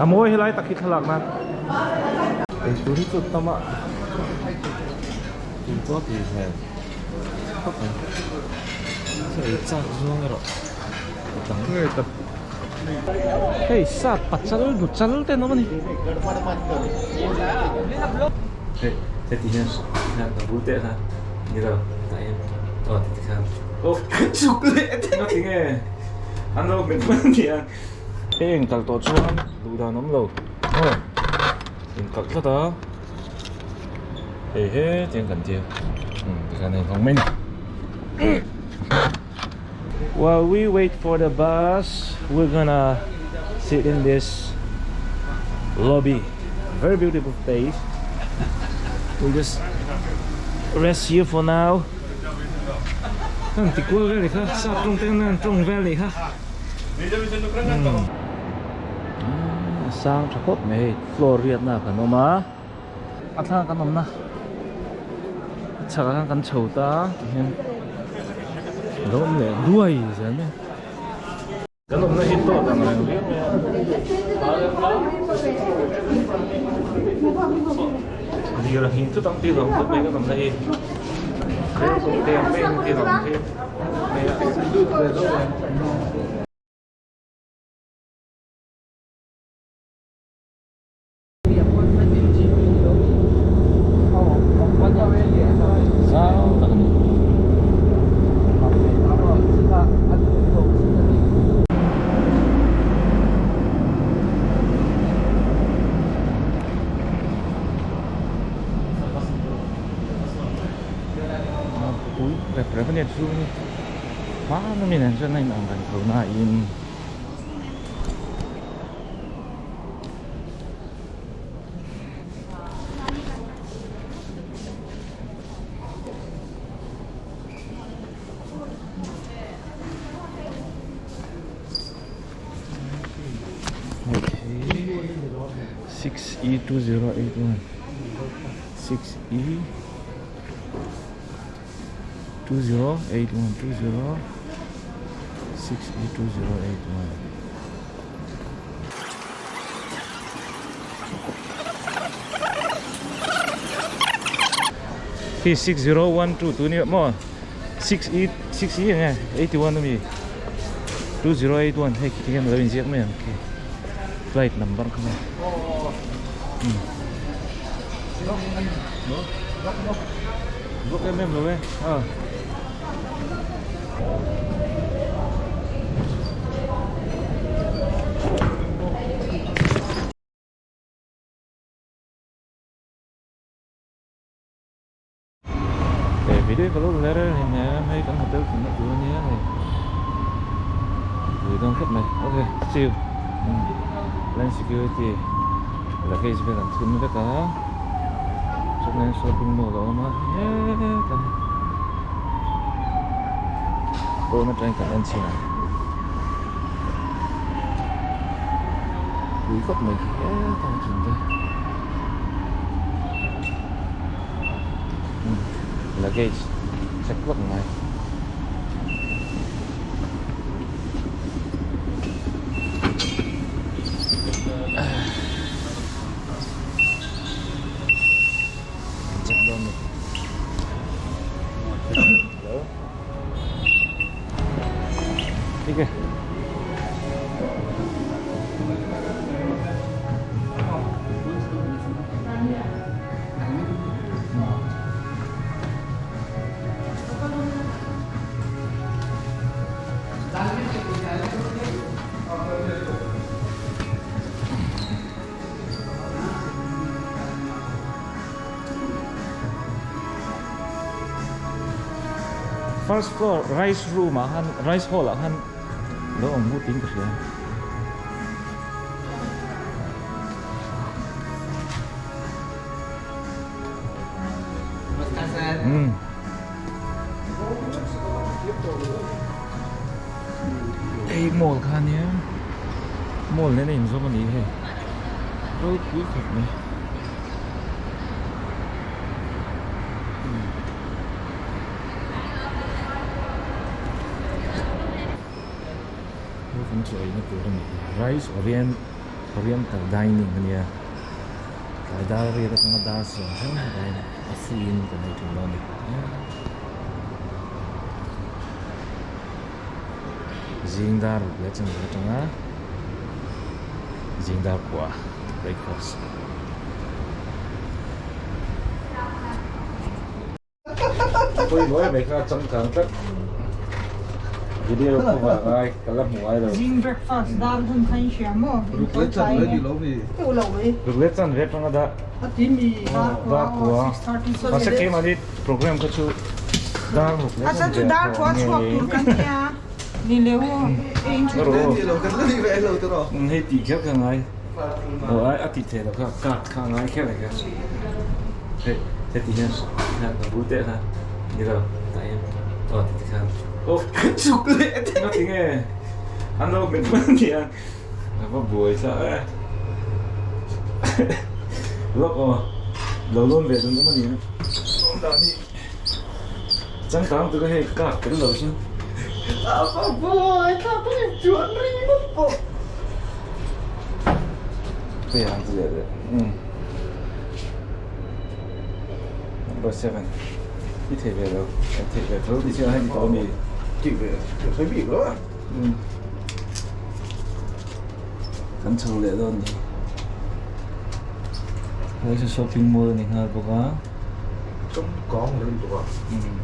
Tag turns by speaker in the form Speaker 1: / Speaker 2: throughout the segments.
Speaker 1: A mawi helai tak hi thlalak nan. Eitur hi chu tam a tui pawh a tui hmel khawp mai. Ei chak zawng erawh a tam. Hei sap pachal bu chal te an awm a ni. Hei heti hian hian a bul teh khan ni lo hetah hian aw ti khan aw chuk leh nga ti nge an lo hmet hman a nia. Hei engkal tawh chuan duh dan awm lo aw inkalh tlat a hei he tiang kan tia tikhan a inhawng mai a ni. While we wait for the bus, we're gonna sit in this lobby. Very beautiful place. We'll just rest here for now. Kan ti kual vel kha, sap tawng te nan tawng vel ni kha. Sang tha khawp mai hei, floor riatna kan awm a. A thlang kan awmna chhakah khan kan chho ta tihian a lo awm leh duai zel mai a. Kan awmna hi tawt ang reng viau mai a. Lir a nghing thut ang tih hlawm khawp mai kan awmna hi. Rel kawng te ang mai ang tih hlawm hi mai a. Zau tak a ni. Pui rep rep a nia chu ni hmanah mi nen chuan a inang reng tho nain. 6 E 2081 6 E 2081 20 6 E 2081 Khi 6012 tu ni maw 6 E 6 E nge 81 ami 2081 hei khi hian lo inziak mai ang khi flight number kha maw Vlog em em lo e a. He video ka lo ler hin em hei kan hotel thlenna tur ania hei pui dawn khawp mai ok see you land security luggage vel an thun vek a chuan shopping mall a awm a hetah pawn atangin kan en chhin ang pui khawp mai khi hetah a chung te luggage check vak ngai. Check dawn ni. Hello. Okay. First floor rice room ah khan rice hall ah khan lo awm but in ka hria. Hmm. Hei mall kha nia mall nen a inzawm a ni hei ropui khawp mai. Kan chaw eina tur a ni hi. Rice Orient Oriental Dining a nia. Tlai dar riat atanga dar sawm thleng hetah hian a fuiin kan ei thei dawn a ni. Zing dar ruk leh chanve atanga zing dar kua breakfast. Pawimawh em mai kha changkang tlat video ka vang ai ka la hmu ngai lo.
Speaker 2: Zing breakfast dar hun kha in hria maw? In tawi tlai nge? Teuh lo e.
Speaker 1: Ruk leh chanve atanga dah.
Speaker 2: A ti mi dar kua aw 6:30.
Speaker 1: Mahse keimahni program kha chu dar ruk leh
Speaker 2: chanve. A chu dar kua chhuak tur kan nia. Ni leu aw.
Speaker 1: Hei tih kher ka ngai. Aw ai a tih theih loh kha card kha a ngai kher kha. Hei heti hian hian ka bul teh kha ni lo tah hian aw ti ti khan aw
Speaker 3: chuk leh
Speaker 1: nga ti nge an lo hmet hman a nia a va buai thla e lawk aw lo lawn ve dun awm a nia awm dan hi changkang tura hei card tel lo chu
Speaker 3: a va buai thla tak in chuan ringawt pawh.
Speaker 1: 嗯，Number 7 i thei ve lo, thei ve tho ti chian hei ni tawh ami?
Speaker 3: Ti ve, ka hre bik lo a.
Speaker 1: Umm. Kan chho leh dawn ni. Helai chu shopping mall a ni nghal bawk a.
Speaker 3: Changkang leh lutuk a.
Speaker 1: Umm.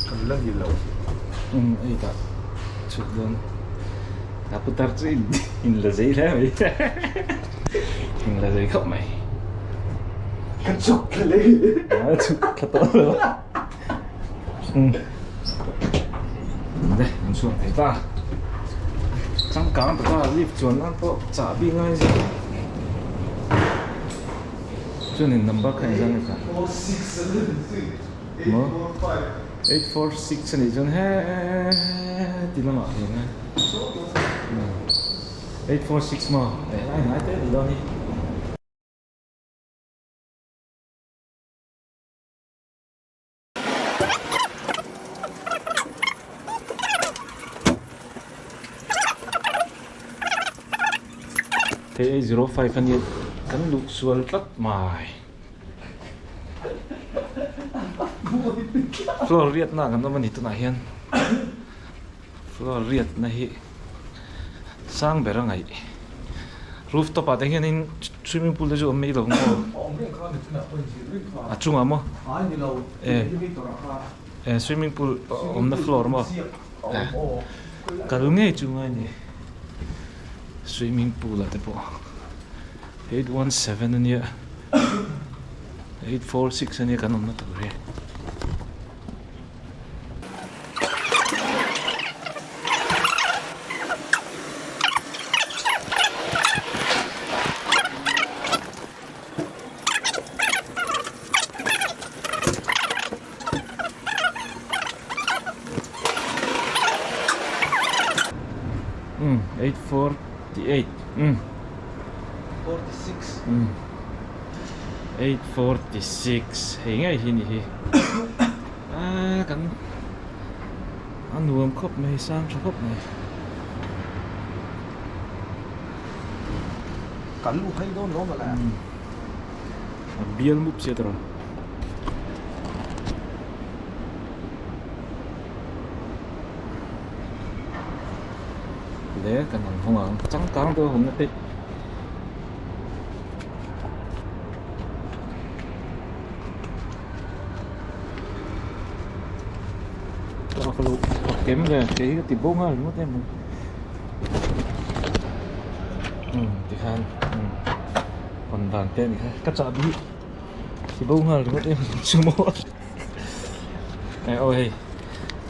Speaker 3: Kan la ni lo.
Speaker 1: Umm ei tah chhuk dawn. A putar chu in in la zei hle mai. In la zei khawp mai.
Speaker 3: Ka chhuk thla leh.
Speaker 1: A chhuk thla tawh lo. Umm le an chhuak thei ta changkang taka lift chuan nan pawh chahbi ngai zet chuanin number kha engzah nge ta maw 846 a nih chuan heti lamah a eng a 846 maw eh lai hnai te a nih dawn hi. Hei 805 a nia kan luh sual tlat mai. Floor riatna kan awm a ni tunah hian floor riatna hi sang ber a ngaih. Rooftop ah te hianin swimming pool te chu awm mai lo maw? A chungah maw? E swimming pool awmna floor maw? Kal ngei chu ngai ni swimming pool ah te pawh 817 a nia 846 a nia kan awmna tur hi. Umm 848 umm
Speaker 3: 46
Speaker 1: umm 846 hei ngei hi ni hi ah kan a nuam khawp mai sang tha khawp mai.
Speaker 3: Kan lu phei dawn lo mawle.
Speaker 1: A bial mup sia tawrh a. Le kan ang hawng ang changkang deuh a hawnna te. Ka lo kem ve kei hi ka ti bo nghal ringawt em mai. Umm tikhan umm hawn dan te a ni kha ka chahbi hi ti bo nghal ringawt em mai chu maw eh aw hei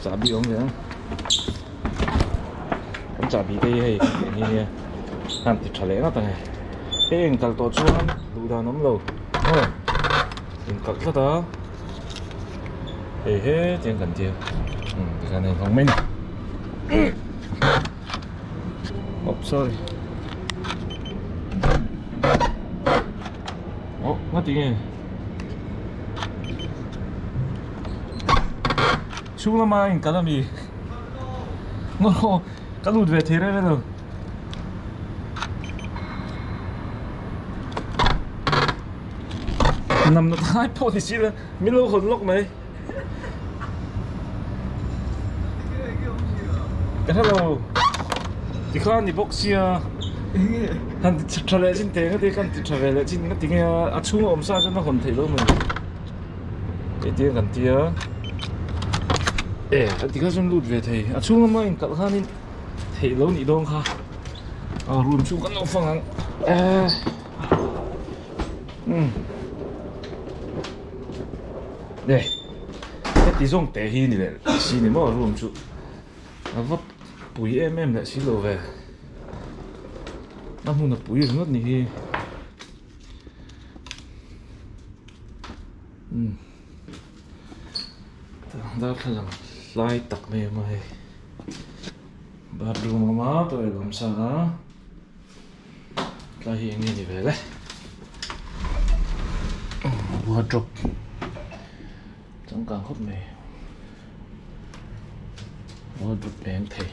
Speaker 1: chahbi a awm ve ang kan chahbi te hi hei eng hi nia han ti tha leh ngawt ang e hei eng kal tawh chuan duh dan awm lo aw in kalh tlat a hei he tiang kan tia umm tikhan hei hawng mai ni. Oops sorry. Oh, ngati nge? Chhung lama in kal ami? Ngaw, ka lut ve thei reng reng lo. Nam na thai pawh ni si la, min lo hawn lawk mai. Ka hre lo tikhan ni bawk sia han ti tha leh chin teh ngati kan ti tha ve leh chin ngati nge a chhung a awm sa chuan a hawn theih lo mai hei kan tia e a tikhan chuan lut ve thei a chhung lama inkalh khanin theih lo nih dawn kha a room chu kan lo fang ang e umm. Nge heti zawng teh hi ni leh si ni maw room chu a va pui em em leh si lo ve a hmun a pui ringawt ni hi umm darthlalang hlai tak mai a awm a hei bathroom a awm a toilet a awm sa a Tlai hi eng nge ni ve le wardrobe changkang khawp mai wardrobe leng thei.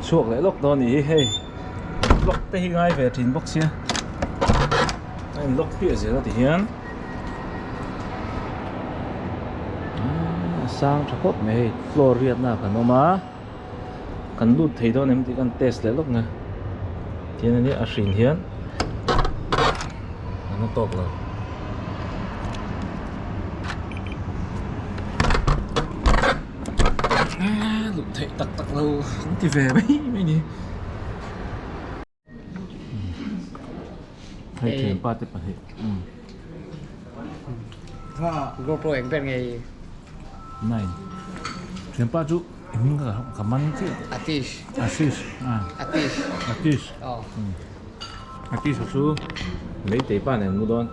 Speaker 1: Chhuak leh lawk dawn a nih hi hei lock te hi ngai ve thin bawk sia a in lock piah zel a ti hian a sang tha khawp mai hei floor riatna kan awm a kan lut thei dawn em tih kan test leh lawk na tihian a nia a hrin hian an la tawk lo. Luh theih tak tak lo an ti ve mai mai ni. Hei thianpa te pahnih.
Speaker 3: GoPro eng ber nge?
Speaker 1: Nine. Thianpa chu hming ka ka man chiah.
Speaker 3: Atish.
Speaker 1: Ashish.
Speaker 3: Atish.
Speaker 1: Atish.
Speaker 3: Oh.
Speaker 1: Atish chu Meitei pa nen mu dawn.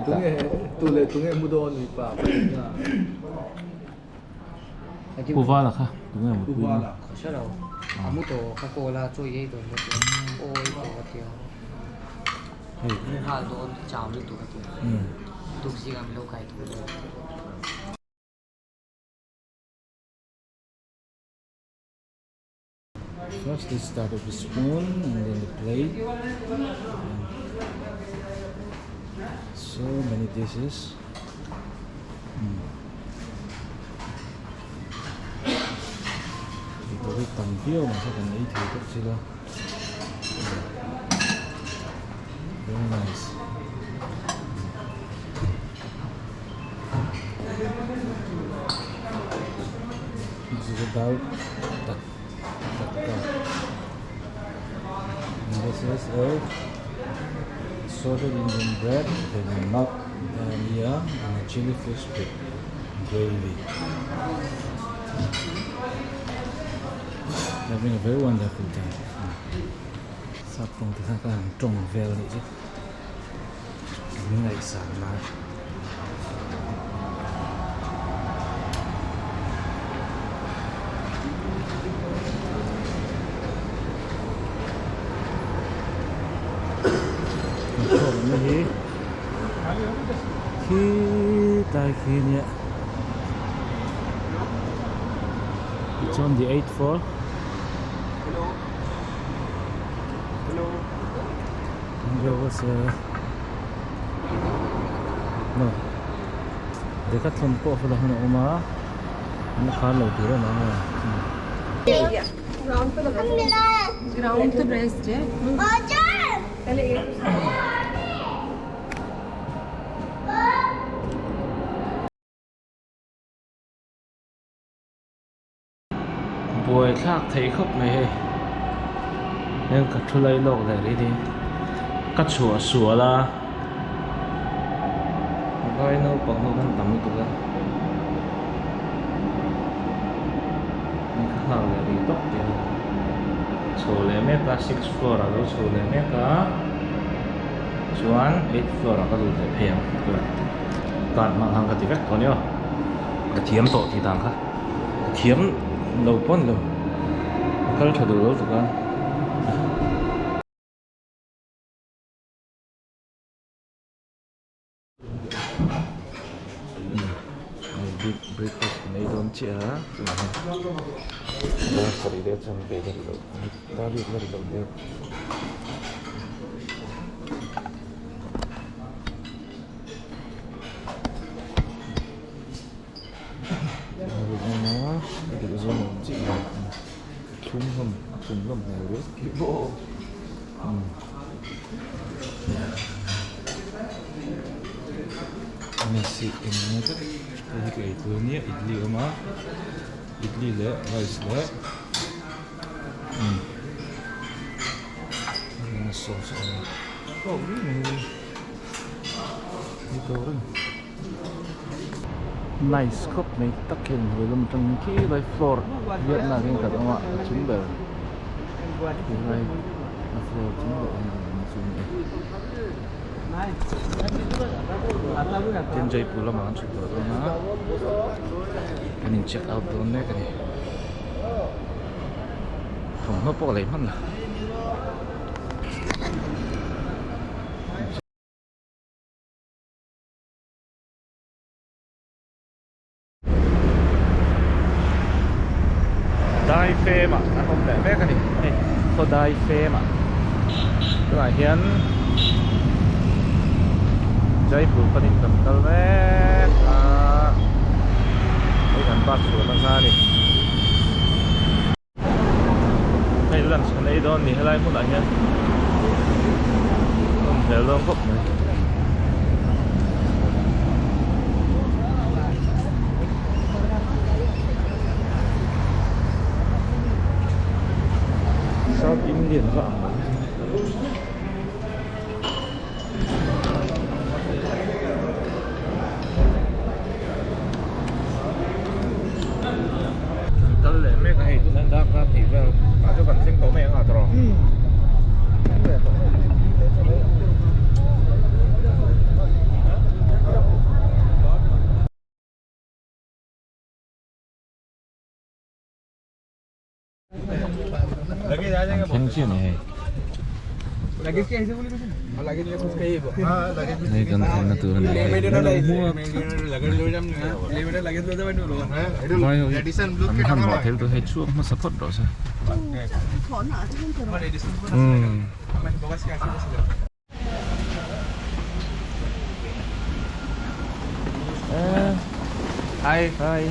Speaker 4: Tunge tu leh tunge mu dawn mipa pahnih a.
Speaker 1: Pu Vala kha tunge mut pui na?
Speaker 3: Ka hre lo. A mu tawh ka call a chaw i ei dawn bawk a aw ei tawh a tia.
Speaker 1: Hei.
Speaker 3: Mu nghal dawn chau lutuk a tia. Tuk zingah min lo kai tawh dawn.
Speaker 1: First they start with the spoon and then the plate. And so many dishes. Eitur hi tam viau mahse kan ei thei bawk si lo. Very nice. This is a dal tak tatka. And this is a assorted Indian bread with a nut dania and a chili fish with gravy. Having a very wonderful time. Sap tawng te khan ka han tawng vel anih chu. Min ngaihsan lai. Kan thawk na hi khilai khi nia it's on the eighth floor. There was a no decathlon pawh hula hun a awm a an khar lo tur a ni ang a.
Speaker 2: Ground to best hai.
Speaker 1: Buai thlak thei khawp mai hei heng ka thu lai lawk leh rih ni ka chhuah sual a vai naupang ho khan tam lutuk a. tawp tih hi chho leh mek a six floor ah lo chho leh mek a chuan eight floor ah ka lut leh phei ang card hmang khan ka ti vek tawh a ni aw ka thiam tawh tih dan kha ka thiam lo pawn lo ka kal tha duh lo tuk a. Breakfast kan ei dawn chiah a chutah hian dar sarih deuh chuan ve la ri loh dar riat la ri loh deuh. A duh zawng awm chiah lo thlum hlawm a tlum hlawm hmel riau. Messi eng nge vek hei hi ka ei tur ania idli a awm a idli leh rice leh umm sauce a awm a tawk viau mai hei hi tawk reng nice khawp mai tak hian hnuai lam atangin khi lai floor riatna ah hian kan awm a a chung ber helai a floor chung ber ah hian kan awm chu a ni e tin Jaipur lamah an chhuk tawh dawn a kan in check out dawn mek a ni thawmhnaw pawh a lei hman lo. Dai fem ah an awm leh mek a ni hei khaw dai fem ah tunah hian Jaipur panin kan kal mek a hei kan bus chhuah na kha a ni hei lunch kan ei dawn a ni helai hmunah hian nawm hmel dawn khawp mai. South Indian va ang lo. Kan kal leh mek a hei tunah dark kar tih vel ah chu kan thleng tawh mai ang a tawrh. An thleng chiah a ni hei. Hei kan thlenna tur a ni hei. Vai ho hi an hmanhmawh thei lutuk hei chhuak hmasa phawt rawh se. Umm. Hi hi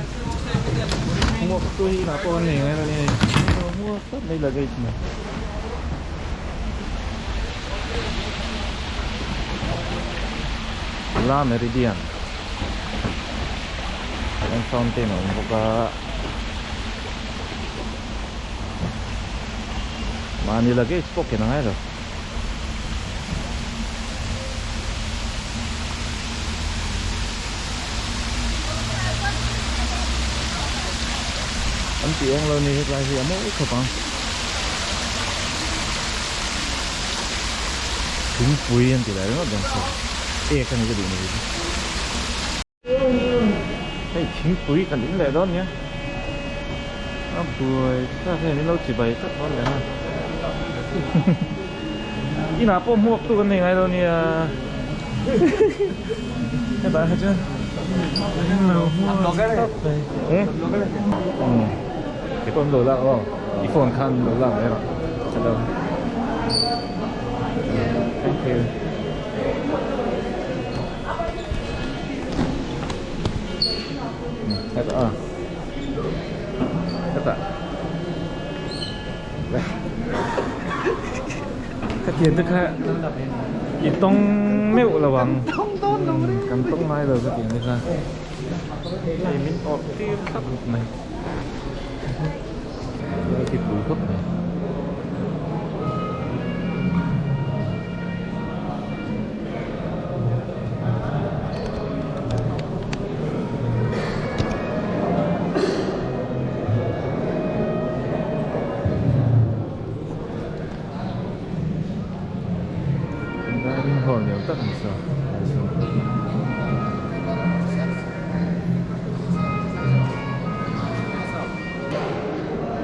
Speaker 1: Hmuak tu hi inah pawh an nei ngai lo ni hei hmuak tlat mai luggage mai La Meridian an fountain a awm bawk a mahni luggage pawh ken a ngai lo. An tih eng lo ni hetlai hi a mawi khawp ang. Thingpui an ti lai ringawt dawn si. Ek a ni ka duh ni hi. Hei thingpui kan in leh dawn nia a buai thlak hei min lo chibai tlat dawn leh a inah pawh hmuak tu kan nei ngai lo nia hetah kha chuan min lo hmuak tlat mai umm keipawh min lo lak aw i phone khan min lo lak mai rawh hello thank you. Hetah a hetah ka thian te kha i tawng meuh lo ang kan tawng ngai lo ka thian te kha hei min awrh tir thlap mai khi pui khawp mai.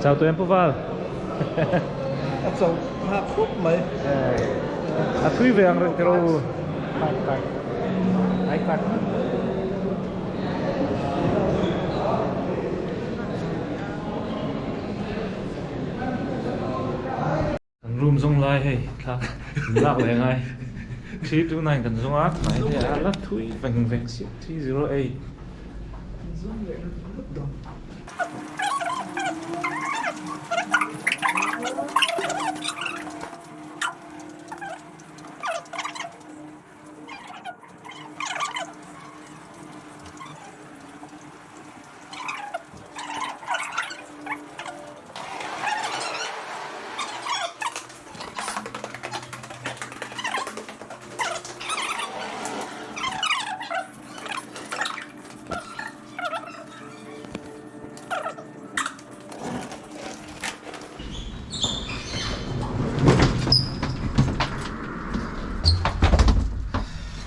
Speaker 1: Chau tawh em Pu Val?
Speaker 4: A chauh nghak khawp mai.
Speaker 1: A thui ve ang reng tiraw u.
Speaker 3: Card card. I card.
Speaker 1: Kan room zawng lai hei thlak lak leh ngai 329 kan zawng a hnai hei a la thui veng veng siah 308.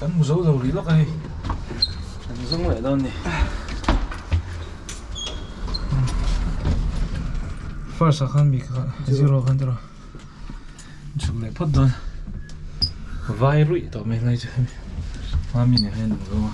Speaker 1: Kan hmu zo lo rih lawk a hei kan zawng leh dawn a ni first ah khan mi kha zero khan tiraw chhuk leh phawt dawn vai ruih tawh mai lai chu hemi hma mi nen hian an zawng a.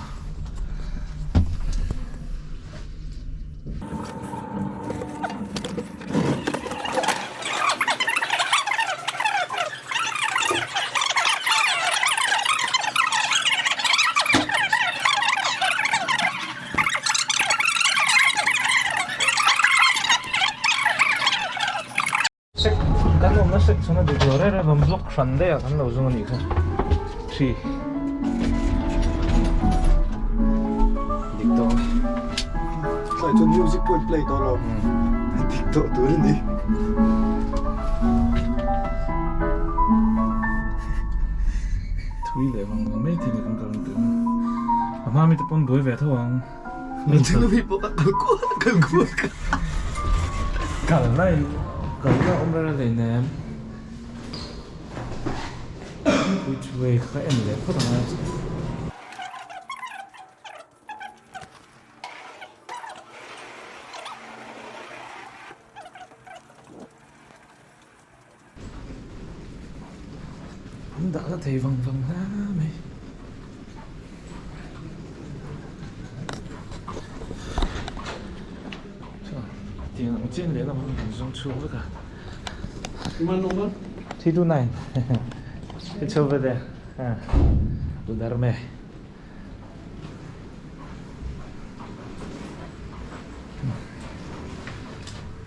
Speaker 1: Sek kan awmna section a dik lo reng reng a block hran daih ah kan lo zawng a nih kha thi dik tawh a.
Speaker 4: Tlai chuan music pawh in play tawh lo dik tawh tur a ni.
Speaker 1: Thui leh vang vang mai thei ni kan kal ang tih a a hma mi te pawn buai ve tho ang.
Speaker 4: Thil pawh ka kal kual kal kual
Speaker 1: kal na in kal na awm reng a hleinem which way kha en leh phawt ang a. An dah la thei vang vang hle mai. Chuan tiang ang chian lehlam ah kan zawng chhuak vek a. 329 It's over there. Udar me.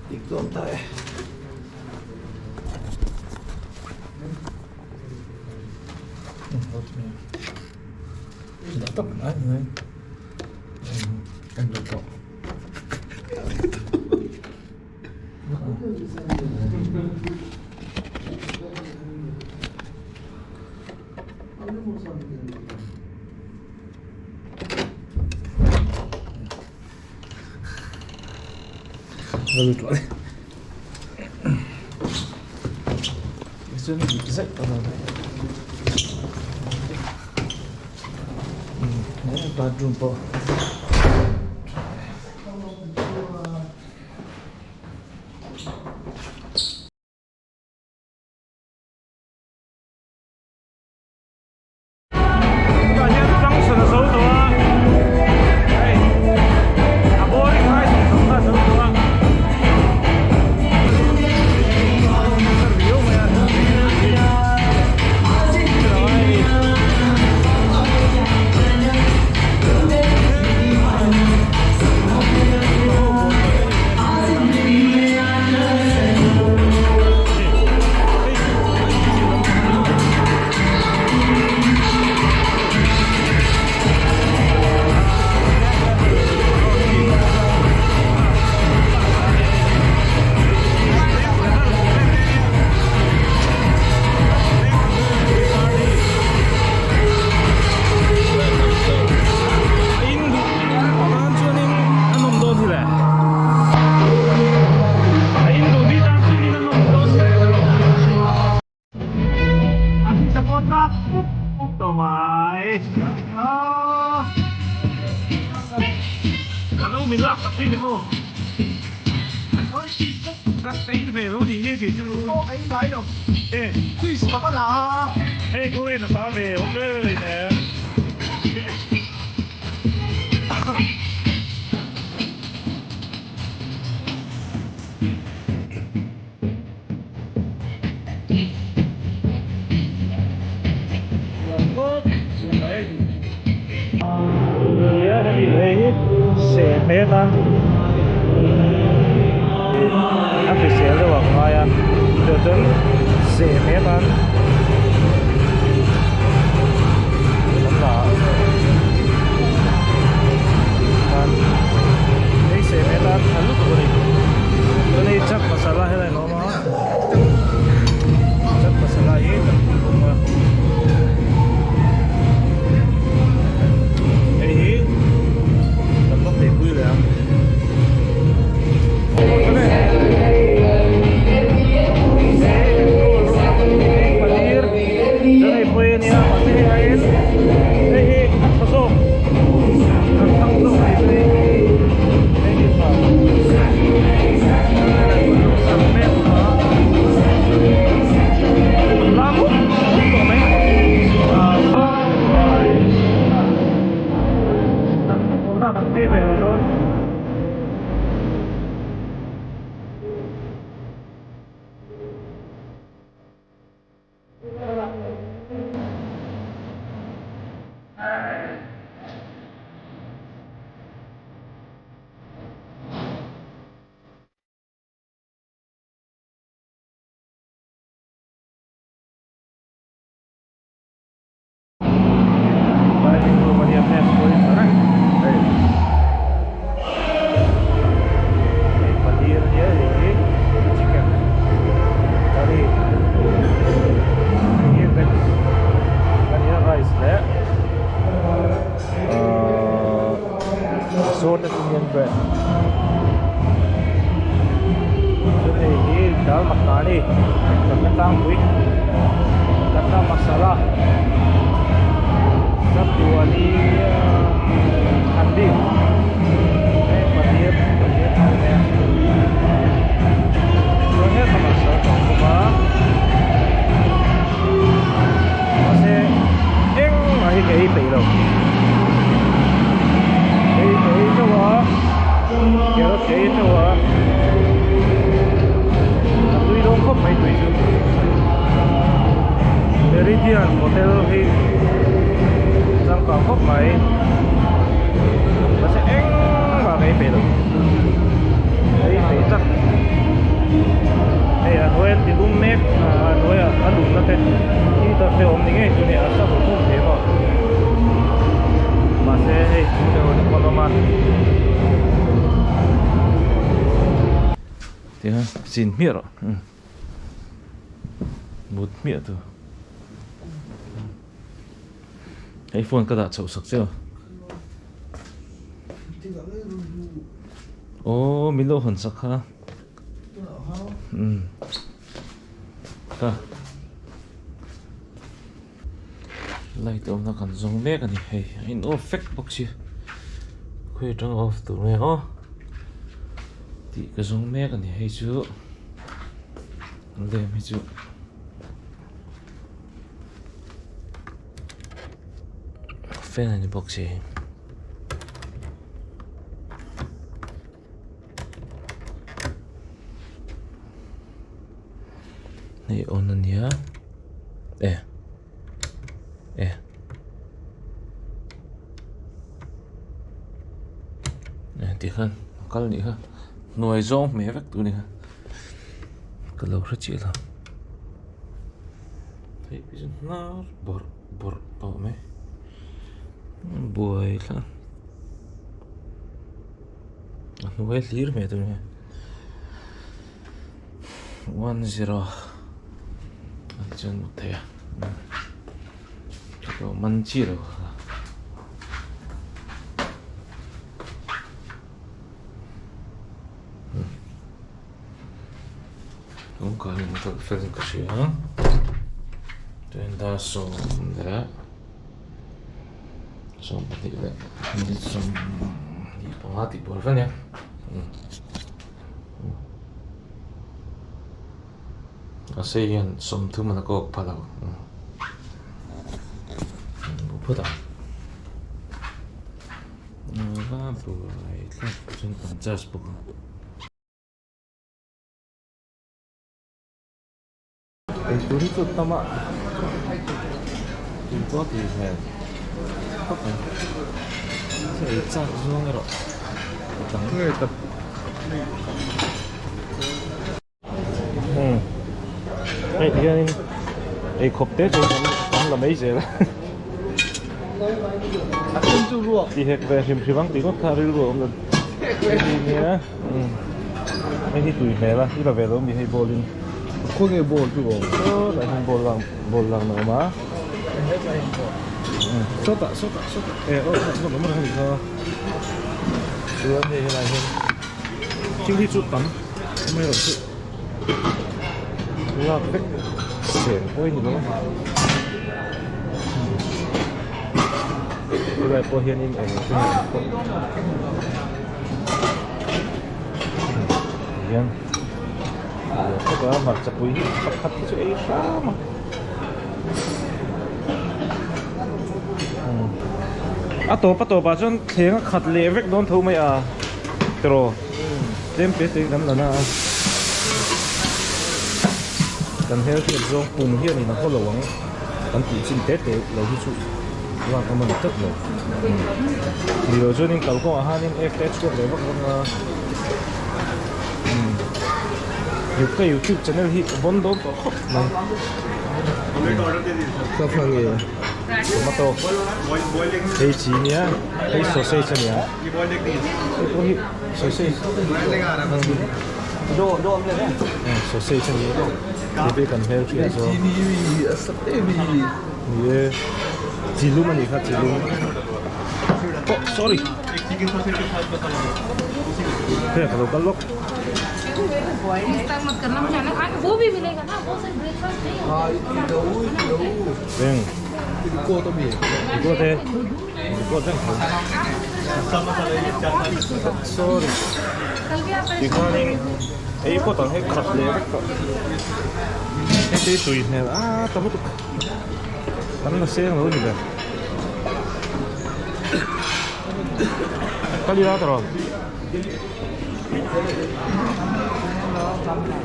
Speaker 4: Dik dawn ta e.
Speaker 1: Dah tak mai mai. Kan lut tawh. Chuan dik zaih tawh lo bathroom pawh. Tah hian junction a zo tawh a, hei a boring lai zawng zawng kha a zo tawh a. Riau mai a. A hrisel deuh ang ngai a chuan chuan seh mai atan an la a chuan hei seh mai atan tha lutuk a ni chuan hei chat masala helai an awm a chat masala hi kan awm a hei hi kan va phei pui leh ang. Assorted Indian bread chuan hei hi dal makhna a ni makhna tlangpui tata masala chatuani handi hei paneer paneer tho mai a chuan hetah masala a awm bawk a mahse engmah hi ka ei peih lo ei ka ei teuh a carrot ka ei teuh a a tui dawn khawp mai tui chu Meridian hotel hi changkang khawp mai mahse engmah ka ei peih lo ei peih tak hei a hnuai an ti lum mek a hnuaiah a lumna te heater te awm ni ngei chu ni a sa hum hum thei maw mahse hei chung deuh te pawn awm a tihian chin hmiah rawh mut hmiah tur hei phone ka dah chhoh sak che aw aw min lo hawn sak kha umm ka light awmna kan zawng mek a ni hei a in off vek bawk si khawi atanga off tur nge aw tih ka zawng mek a ni hei chu lem hi chu. Fan a ni bawk si. Hei on a nia e e e tikhan a kal nih kha hnuai zawng hmeh vek tur a ni kha ka lo hre chiah lo. Hei hi chu hnar bawrh bawrh tawh mai buai thla a hnuai hlir hmel tur hi 10 an chuan mut theih a ka man chi lo kha. Kawngka hi an kalh fel in ka hria a chuan dar sawm leh 12 leh minute 25 tih bual vel a nia. A sei hian 30 a la kawk pha lo. Bu phawt ang. Va buai thlak chuan kan charge bawk ang. Eitur hi chu tam a tui pawh a tui hmel khawp mai chu ei chak zawng erawh a dang umm hei ti hianin eikhawp te chu kan la mai zel a ti hek ve hrim hrim ang tih ngawt kha rilru a awm lo nia umm hei hi tui hmel a i la ve lo mi hei ball in.
Speaker 4: Khawnge ball chu awm?
Speaker 1: Sawtah hian ball lang ball lang na awm a. Sawtah sawtah sawtah eh aw ball awm reng a nih kha. Chuan hei helai hian thil hi chu tam amaherawh chu lak vek seng pawh a ni lo a. Helai pawh hianin eng te nge awm pawh hian. Khawpa hmarcha pui hi pakhat hi chu ei hram a a tawp a tawpah chuan thleng a khat leh vek dawn tho mai a tiraw tlem te te kan la na a kan hmelhriat zawng pum hianin a haw lo ang kan tih chin te te lo hi chu lak a man teuh lo ni lo chuanin kalkawngah hianin ek te a chhuak leh vak vak a. Ka youtube channel hi bon dawn tawh khawp mai.
Speaker 4: Ka fa nge?
Speaker 1: Tomato. Hei chi nia, hei sausage a nia. Hei pawh hi sausage.
Speaker 3: Do do am le em?
Speaker 1: Sausage a nia. Hei pawh hi kan hmel hriat zawng.
Speaker 4: Chi ni hi a sat em hi.
Speaker 1: Ni e. Chi lum a nih kha chi lum. Oh sorry. Hei ka lo kal lawk. Veng. Record e. Record veng tho. Sorry. Tikhanin ei pawt ang hei khat leh vek tawh. Hei te hi tui hmel a ta lutuk. Kan la seng lo ni ber. Kal ila ta rawn.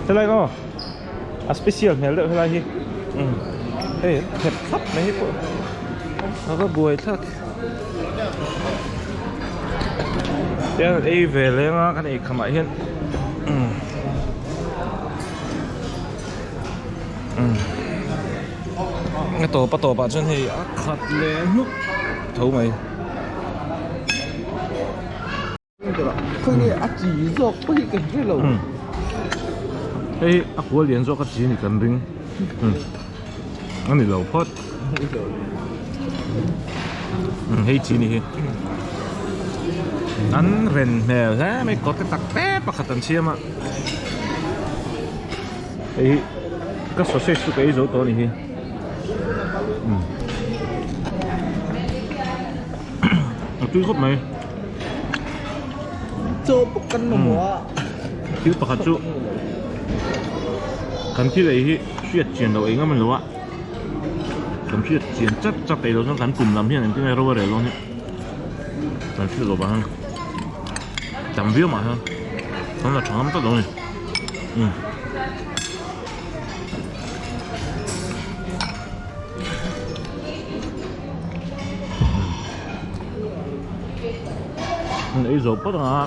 Speaker 1: Helai maw a special hmel deuh helai hi umm hei thep thlap mai hi pawh a va buai thlak tian ei ve leng a kan ei khamah hian umm umm a tawp a tawpah chuan hei a khat leh hnuk tho mai.
Speaker 4: Khawnge a chi zawk pawh hi ka hre lo.
Speaker 1: Hei a kual lian zawk a chi a ni kan ring. A ni lo phawt. Hei chi ni hi. An ren hmel hle mai kawt te tak te pakhat an siam a. Hei hi ka sausage chu ka ei zo tawh a ni hi. A tui khawp mai.
Speaker 4: Chaw pawh kan mamawh a.
Speaker 1: Thil pakhat chu kan thil ei hi hriat chian loh ei ngam a ni lo a. Kan hriat chian chat chat ei lo chuan kan kum lam hian engtin nge ro a rel dawn hi kan hriat loh vang hian tam viau mah hian kan la tha ngam tlat lo a ni. Umm. An ei zo phawt ang a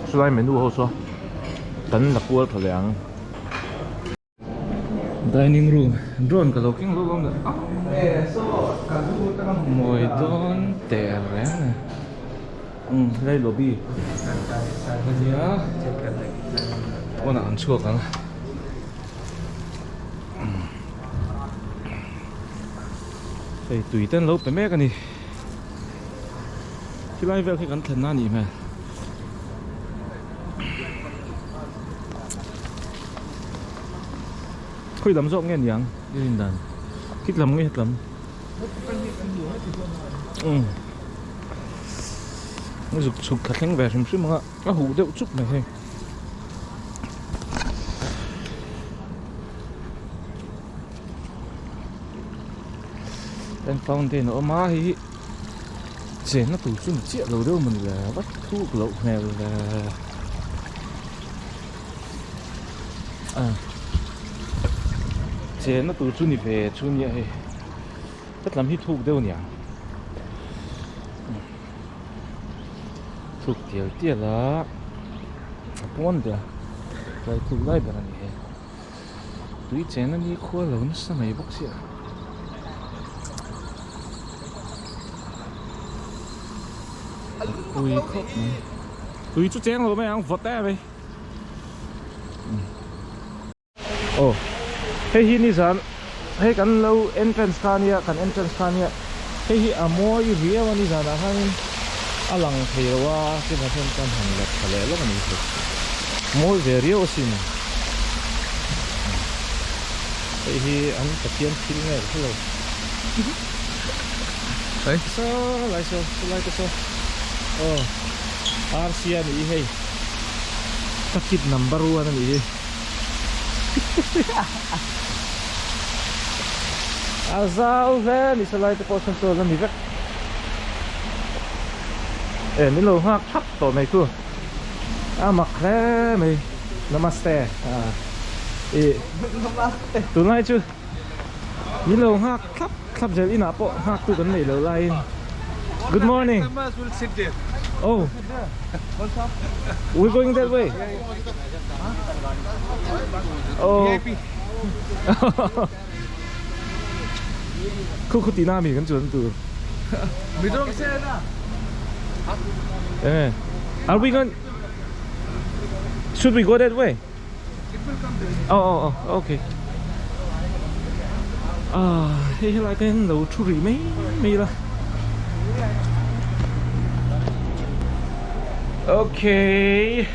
Speaker 1: chulai menu ho saw kan la kual tha leh ang dining room drone ka lo keng lo lawm leh a mawi dawn teh reng a ni umm helai lobby ania pawnah an chhuak ang. Hei tui te an lo pe mek a ni khilai vel khi kan thlenna a nih hmel khawi lam zawk nge niang i rin dan khit lam nge het lam umm zuk chhuk thla thleng ve hrim hrim ang a a huh deuh chuk mai hei. Ten fountain a awm a hei hi chenna tur chu ni chiah lo deuh mawni le va thuk loh hmel ve a chenna tur chu ni ve chu nia hei hetlam hi thuk deuh aniang thuk tial tial a a pawn ber tlai thuk lai ber a ni hei. Tui chen a ni khua lo nasa mai bawk sia. Tui khawp mai. Tui chu cheng lo mai ang vawt em mai. Aw hei hi nizan hei kan lo entrance kha ania kan entrance kha ania hei hi a mawi riau a nizanah khanin a lang thei lo a chuvang chuan kan han let tha leh lawk a ni hei mawi ve riau asin. Hei hi an Pathian thil nge ka hrelo.
Speaker 4: Hey.
Speaker 1: Saw lai saw saw lai te saw. Aw RC a nih hi hei. Ka kid number one a nih hi. A zau hle a ni saw lai te pawh sawn chuan a ni vek. E min lo nghak thap tawh mai chu. A mak hle mai. Namaste. I tunlai chu min lo nghak thlap thlap zel inah pawh nghak tu kan neih loh laiin Good morning Oh We're going that way Oh Khu khu tih na mi kan chuan tur Are we going Should we go that way? Oh oh oh okay. Ah hei helai te hian lo thu rih mai mai ila. Okay.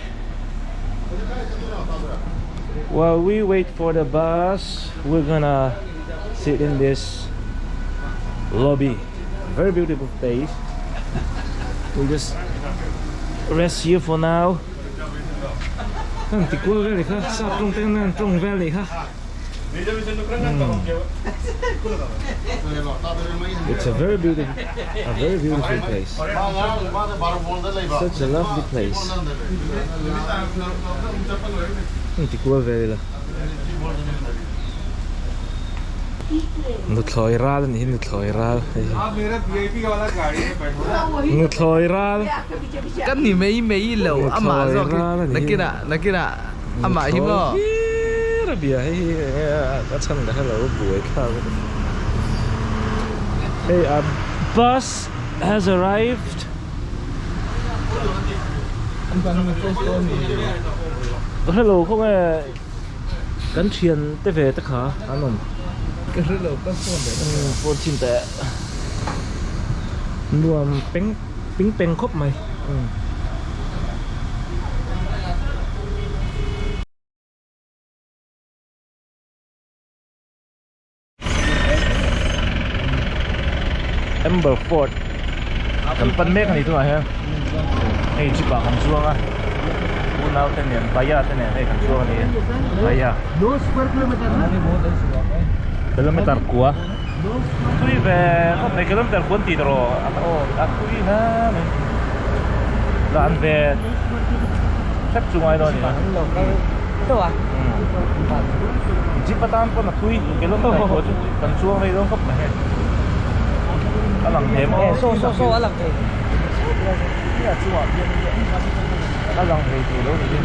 Speaker 1: While we wait for the bus, we're gonna sit in this lobby. Very beautiful place. We'll just rest here for now. Kan ti kual vel kha sap tawng te nan tawng vel nih kha. It's a very beautiful, a very beautiful place. Such a lovely place. Kan ti kual vel ila. Nuthlawi ral a nih hi nuthlawi ral hei hi. Nuthlawi ral.
Speaker 4: Kan ni mai mai lo amah zawk hi nakinah nakinah amah hi maw.
Speaker 1: Nuthlawi hlir a bia hei hi enge a chhan ka hrelo buai thlak a ni. Hei a bus has arrived. Ka hrelo khawnge. Kan thian te ve te kha an awm.
Speaker 4: Ka hre lo ka phone leh ka hre.
Speaker 1: Phone chin teh nuam peng ping peng khawp mai. Amber Fort kan pan mek a ni tunah hian hei jeep ah kan chuang a unau te nen bhaiya te nen hei kan chuang a ni bhaiya kilometer kua thui ve khawp mai kilometer kua an tih tawh rawh a thui hle mai dan ve hrep chu ngai dawn a ni a. Jeep atan pawn a thui kilometer kua chu kan chuang rei dawn khawp mai hei a lang thei maw
Speaker 3: saw saw saw a lang thei
Speaker 1: a chungah khian a lang thei tur lo ni hi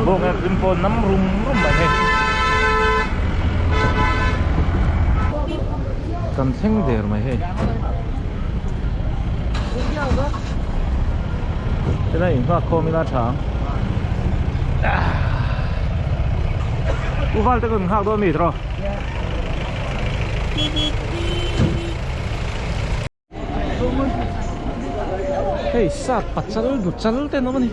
Speaker 1: bawng e rim pawh nam rum rum mai hei kan thleng der mai hei Helai inghak khawm ila tha ang. U val te kan nghak dawn mi tawh. Hei sap pachal nu chal te an awm a ni.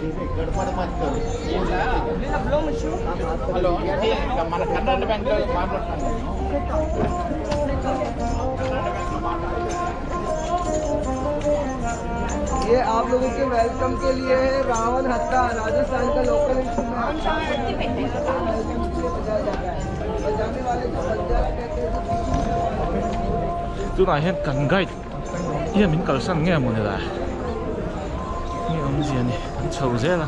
Speaker 4: ये आप लोगों के welcome के लिए है रावण हत्ता राजस्थान का local instrument बजाया जाता है बजाने वाले को बंजारा कहते हैं।
Speaker 1: Tunah hian kan guide hian min kalsan nge mawni la nge awmzia ni kan chho zel a.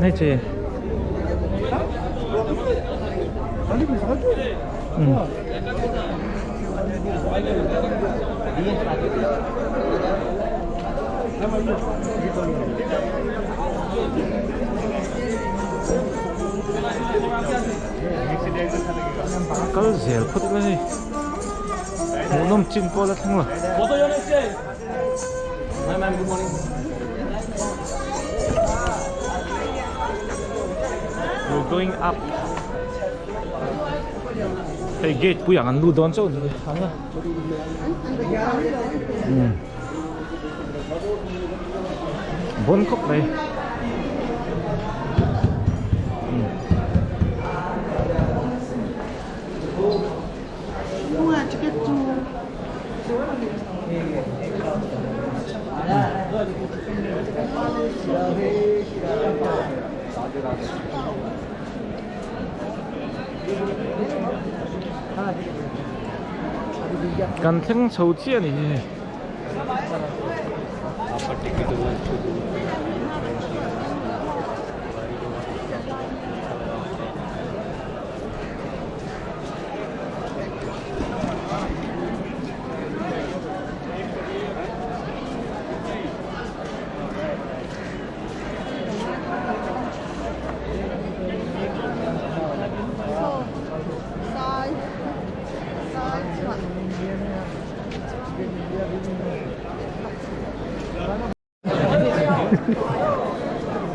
Speaker 1: Nei che. Kal zel phawt ila hei hmuhnawm chin pawh la thleng lo. We're going up. Hei gate pui ang an lut dawn chauh ni ang a. Um. Bon khawp mai. Kan thleng chho chiah a ni hi hei.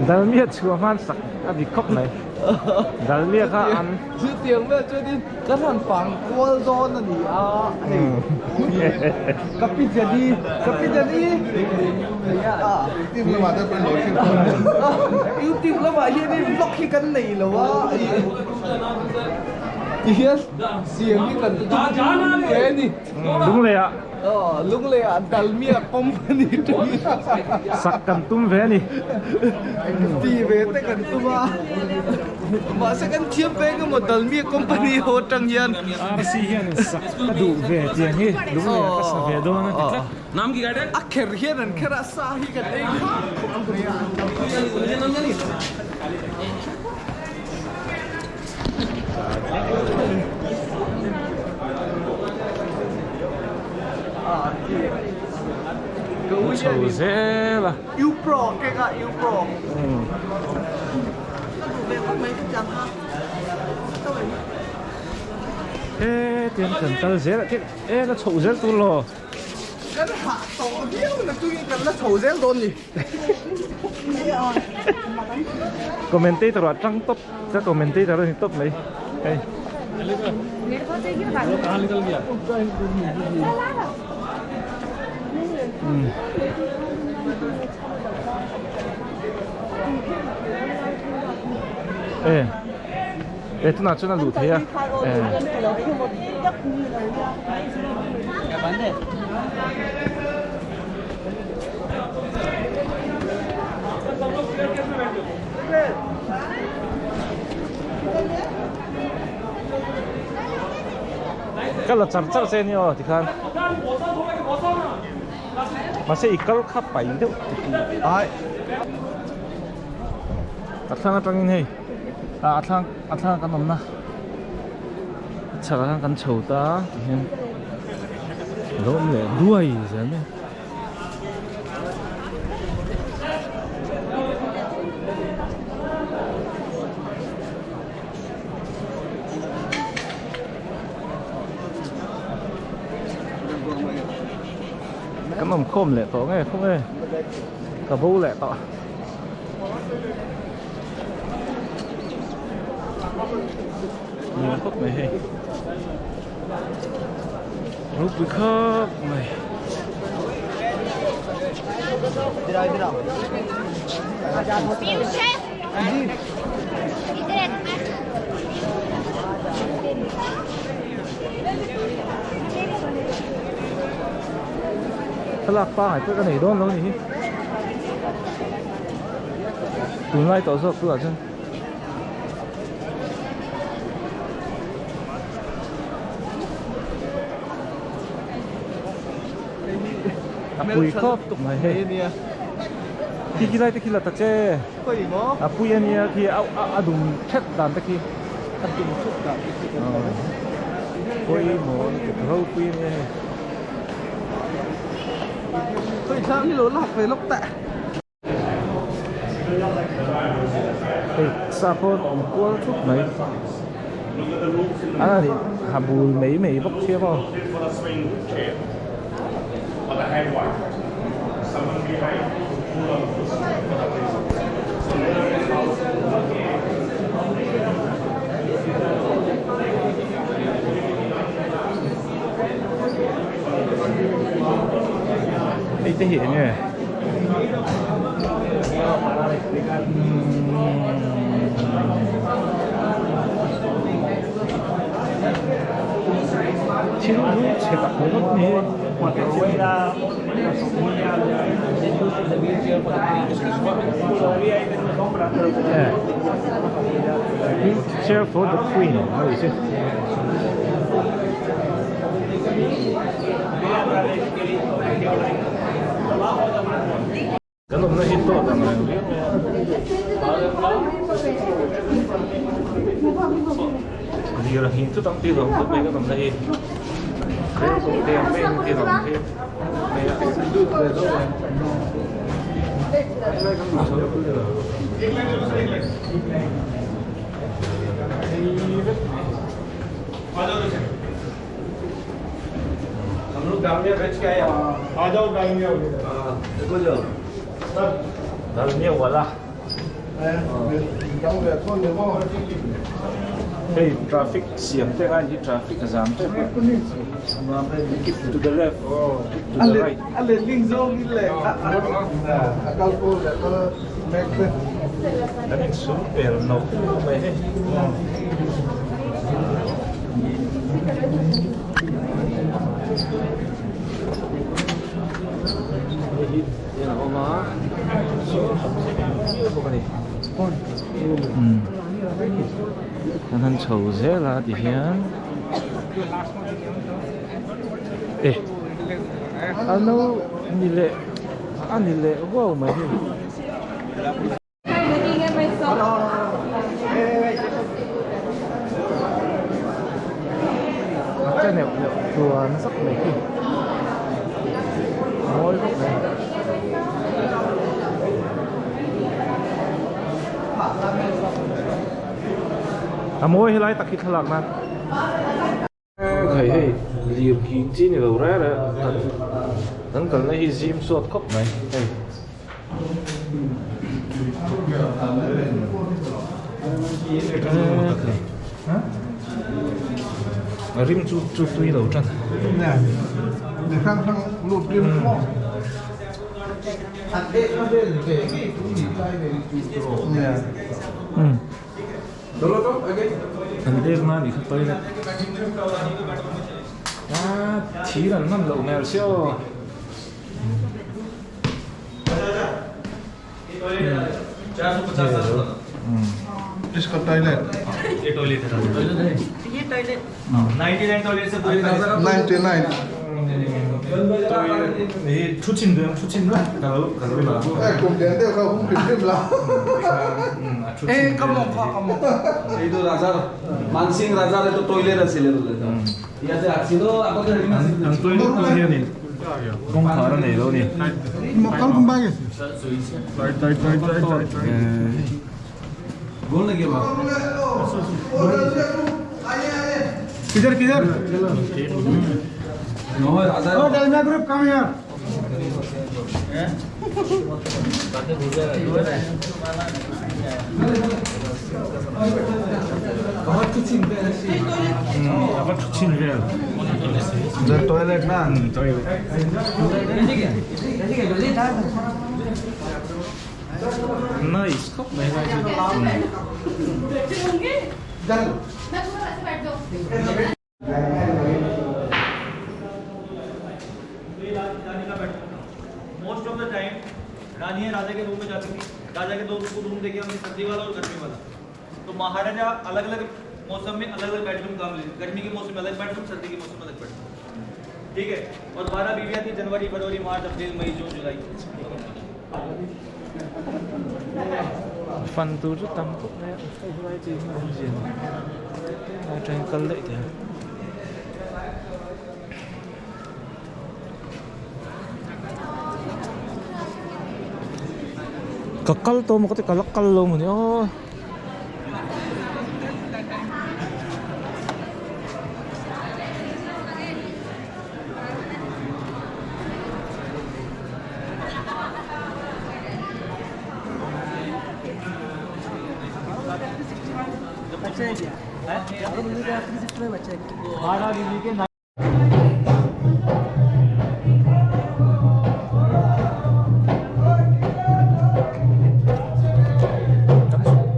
Speaker 1: Dalmia chhuah hman sak a dik khawp mai. Dalmia kha an.
Speaker 4: Chutiang vel chuanin kan han fang kual dawn a ni a hei. Ka pi Jenny, ka pi Jenny.
Speaker 5: YouTube lamah te pawhin lo thil
Speaker 4: YouTube lamah hianin vlog hi kan nei lo a. Tihian siam hi kan tum ve a ni.
Speaker 1: Lungleiah.
Speaker 4: Aw, Lungleiah Dalmia company tih.
Speaker 1: Sak kan tum ve a ni.
Speaker 4: Ti ve te kan tum a. Mahse kan thiam ve eng emaw Dalmia company ho atang hian.
Speaker 1: RC hian sak ka duh ve tiang hi Lungleiah ka sa ve dawn a ti tlat.
Speaker 4: A kher hian an kher a, sa hi kan ei kham khawp mai a.
Speaker 1: Chho zel a. He tiang kan kal zel a e la chho zel tur lo.
Speaker 4: Kan hah tawh viau na tuin kan la chho zel dawn ni.
Speaker 1: Commentator ah tang tawp ka commentator a ni tawp mai hei. E e tunah chuan a luh theih a e. Ka la char char che ni aw tikhan mahse i kal kha pai deuh ai a thlang atangin hei a thlang a thlang kan awmna a chhakah khan kan chho ta tihian lo awm leh duai zel mai a. Kan awm khawm leh tawh nge khaw nge ka bo leh tawh. Nuam khawp mai hei. Ropui khawp mai. Thlalak pangai pawh ka nei dawn lo a ni hi. Tunlai tawh zawk tunah chuan. A pui khawp tuk mai hei. Khi khi lai te khi la ta che. A pui a nia khi a dum thet dan te khi.
Speaker 4: A dum thet dan te khi kan hmu.
Speaker 1: Pawimawh lutuk ropui a nia hei.
Speaker 4: Khawi thlang hi lo lak ve lawk teh.
Speaker 1: Hei sa pawh a awm kual thup mai. A ni ha bul mai mai bawk sia maw. Hei te hi enge thil hi chhe tak ringawt ni hi chair for the queen a ni che. Kan awmna hi tawt ang reng viau mai a. Lir a nghing thut ang tih hlawm khawp mai kan awmna hi. Rel kawng te ang mai ang tih hlawm hi mai a. Hei vek mai. Dalmia wala Hei traffic siam te ngai hi traffic a zam tep a keep to the left keep to the right Kan insum pel no mai hei. Hei hi in a awm a viau bawk a ni kan han chho zel a ti hian e a no ni leh a ni leh huau mai hei. A che neuh neuh tluan zak mai khi mawi bawk mai. A mawi helai tak hi thlalak nan. Hei hei lir nghing chi ni lo reng reng kan kan kalna hi zim suat khawp mai hei. A rim chu chu tui lo tan. An dek na nih kha toilet a thir an hman loh hmel sia aw. An toilet ah hianin kawngkhar a nei lo a ni. A va thu chhin vel. Toilet na. Toilet. Nice khawp mai lai chu.
Speaker 5: Most of the time रानियां राजा के रूम में जाती थी। राजा के दो रूम देखे हमने, सर्दी वाला और गर्मी वाला। तो महाराजा अलग अलग मौसम में अलग अलग बेडरूम काम लेते, गर्मी के मौसम में अलग बेडरूम, सर्दी के मौसम में अलग बेडरूम, ठीक है। और 12 बीवियाँ थी, जनवरी, फरवरी, मार्च, अप्रैल, मई, जून, जुलाई।
Speaker 1: Fan tur chu tam khawp mai a, hei helai chu eng awmzia ni helai atangin kal daih teh ang. Ka kal tawh maw ka ti ka la kal lo maw ni aw.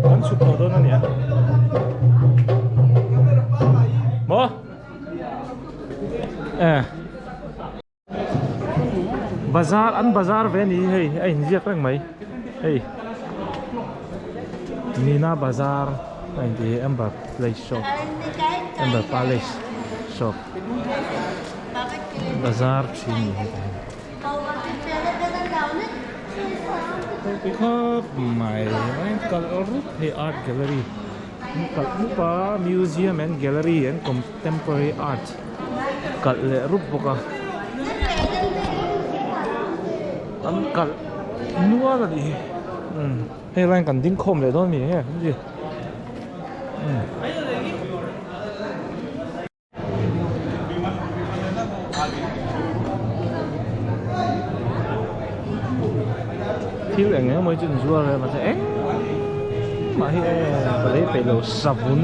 Speaker 1: Kan chhuk tawh dawn a nia. Maw? Eh. Bazar an bazar ve a ni hi hei a inziak reng mai hei Meena Bazar a inti hi Amber Place Shop Amber Palace Shop bazar thin ni hi khawp mai kal rup hei art gallery kalh mup a museum and gallery and contemporary art. Kalh leh rup bawk a an kalh nual a nih hi umm hei lai kan ding khawm leh dawn mi enge kan ti umm. Thil eng eng mai chu an zuar a mahse engmah hi ka lei peih lo savun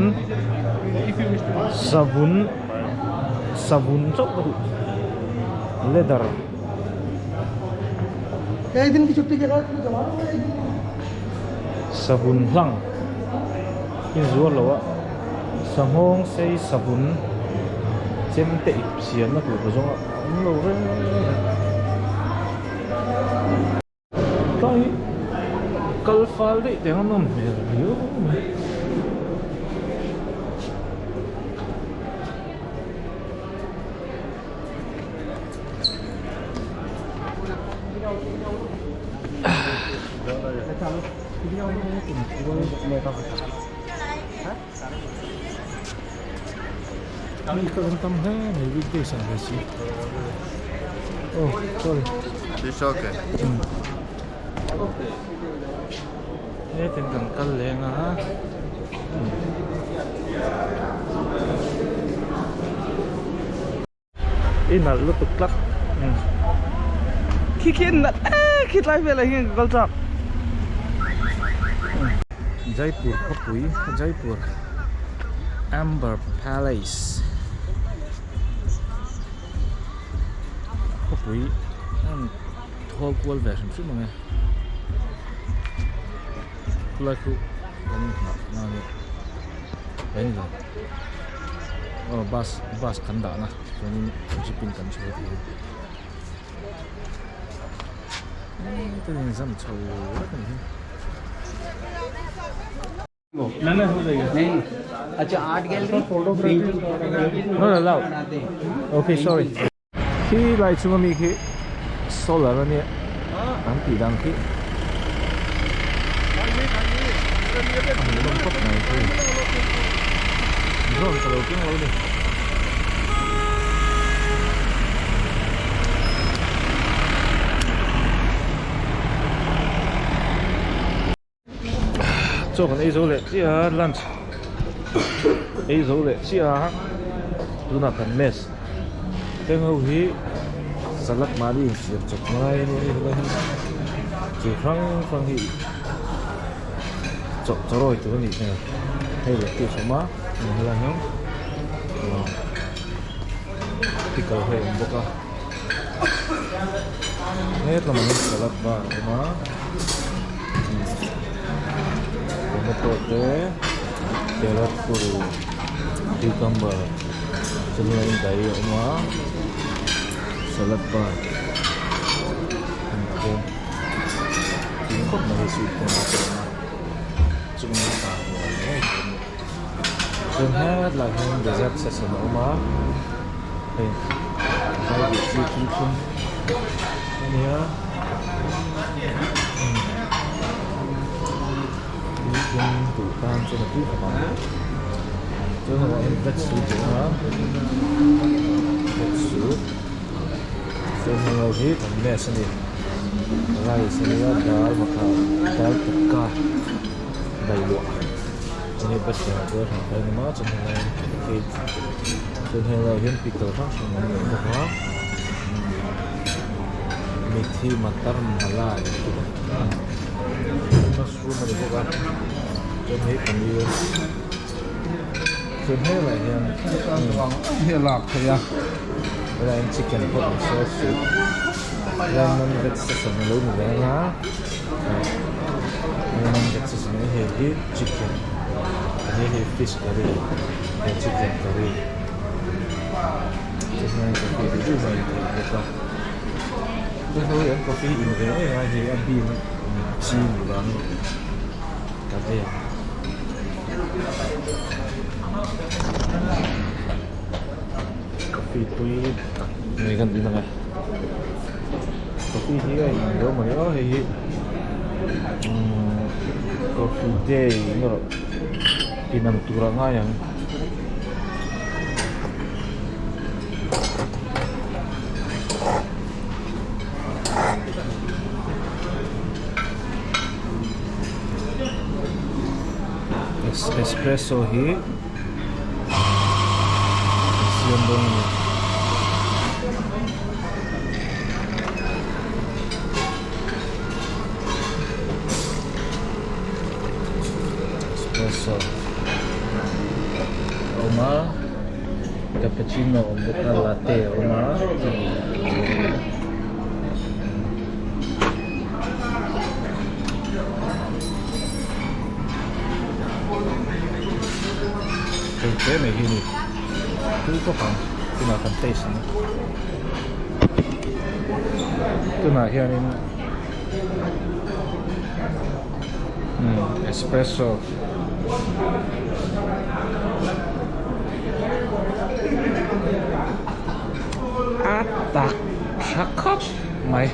Speaker 1: savun savun chauh ka duh leather savun hlang in zuar lo a sanghawng sei savun chem te ip siamna tur ka zawng a awm lo reng reng. Tlai hi kal fal daih teh ang a nawm hmel viau mai. Mi ka kan tam hle mai weekdays ah ve si oh sorry
Speaker 6: It's okay.
Speaker 1: Hetin kan kal leng a I nalh lutuk tlat.
Speaker 4: Khi khi an nalh e khi tlai velah hian ka kal chak.
Speaker 1: Jaipur khawpui Jaipur Amber Palace khawpui an thawl kual ve hrim hrim ang e khulai khu kan inhmuh na a nia he ni lo. Aw bus bus kan dah na chuanin jeep in kan chho thei a heta in zam chho vek a ni hi. Not allowed okay sorry khi lai chunga mi khi solar a nia an tih dan khi a hmuhnawm khawp mai khi drone ka lo keng lo ni. Chaw kan ei zo leh chiah a lunch ei zo leh chiah a tunah kan mess teng ho hi salad mahni insiam chawp ngai a nia hei helai hi chi hrang hrang hi chawp chawrawi tur a nih hmel hei lettuce a awm a helai hian pickle hei a awm bawk a. Hetlamah hian salad bar a awm a tomato te carrot puru cucumber chuan daih a awm a salad bar. dawn tui khawp mai hei sweet corn te pawh a awm a chumi a tah nuam ngei tur a ni chuan hetlaiah hian dessert section a awm a hei vai duh chi thil thlum a nia thil thlum duh tan chuan a tui khawp ang chuan hei ah hian veg soup a awm a veg soup. Chuan heng ho hi kan mess a ni rice a nia dal makha dal tukka dailuah enge bachelor te hran phei a ni maw chuan heng laiin cake chuan heng laiah hian pickle hrang hrang an nei bawk a methi matar malai mushroom a ni bawk a chuan hei paneer chuan helaiah hian
Speaker 4: hi a lak theih a.
Speaker 1: Helaiah hian chicken pawh an sawi suh helaiah non veg section a lo ni ve ang a hei non veg section hi hei hi chicken hei hi fish curry hei chicken curry chuan helaiah coffee te duh mai thei bawk a chuan hei an coffee in ve em a hei a bean chi nih vangin kan ei ang. Coffee tui tak mai kan in ang e coffee hi a in deuh mai a hei hi umm coffee day erawh in ang tur a ngai ang. Espresso hi an siam dawn a ni. Espresso a awm a cappuccino a awm bawk a latte a awm a. Hei te mai hi a ni tui khawp ang tunah kan taste ang tunah hianin umm espresso a tak tha khawp mai.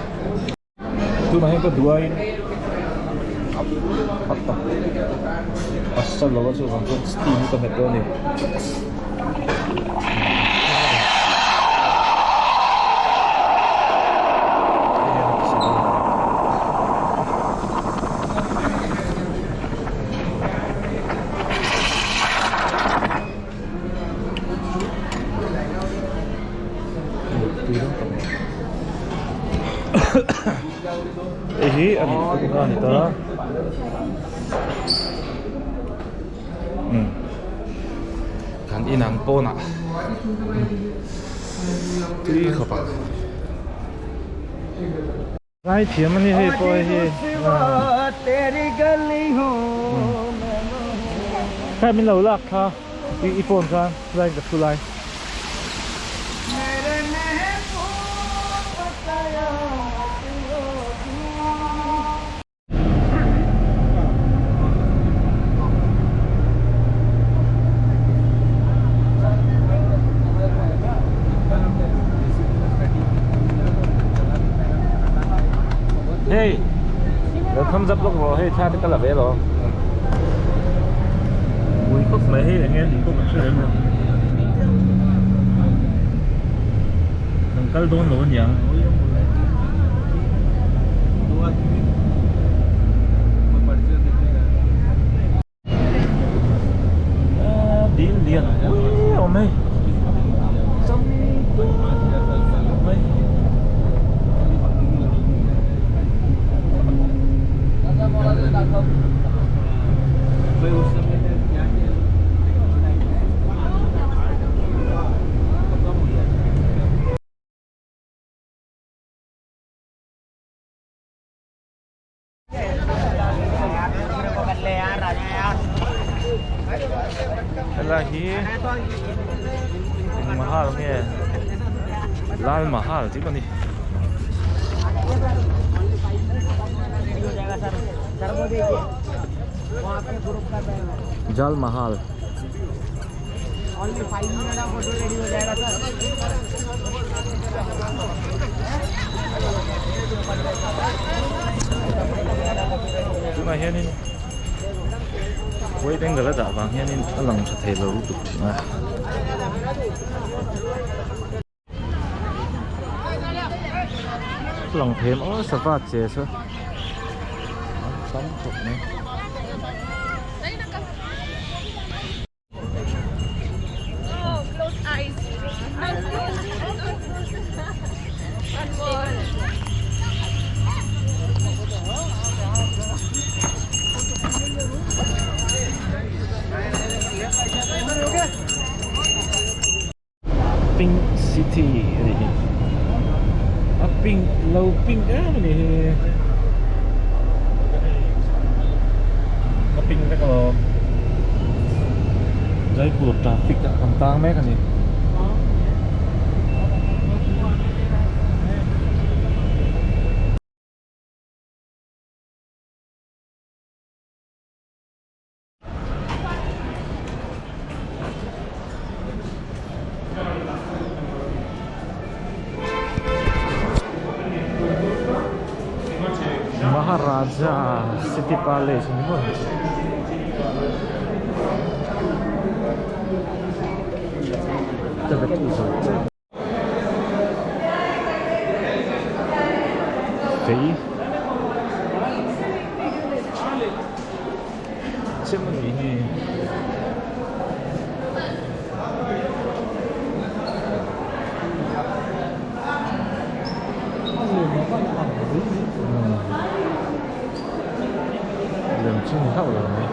Speaker 1: Tunah hian ka duh aiin a tak a sa lo a chuvang chuan steam hi ka hmet dawn a ni. Hei hi a nih a ni ta kan inang pawnah tui khawp ang. Zaithiam a ni hei pawh hei Kha min lo lak kha i phone khan lai ka thu lai. Hei lo thumbs up lawk rawh hei thla te ka la ve lo mui khawp mai hei eng nge ni pawh kan hre lem lo kan kal dawn lo aniang. Dil lian pui a awm hei cham mai. Helai hi eng mahal nge Lal Mahal tih pawh a ni. Jal Mahal. Tunah hianin wide angle a dah vang hianin a lang tha thei lo lutuk thin a. Lang phem aw sava che saw an tam khawp mai. Pink City a nih hi a pink lo pink em a nih hi a pink vek alawm Jaipur traffic ah kan tang mek a ni. Maharaja City Palace a ni maw? Fei chem a nih hi. Lem chu ni hauh lo mai.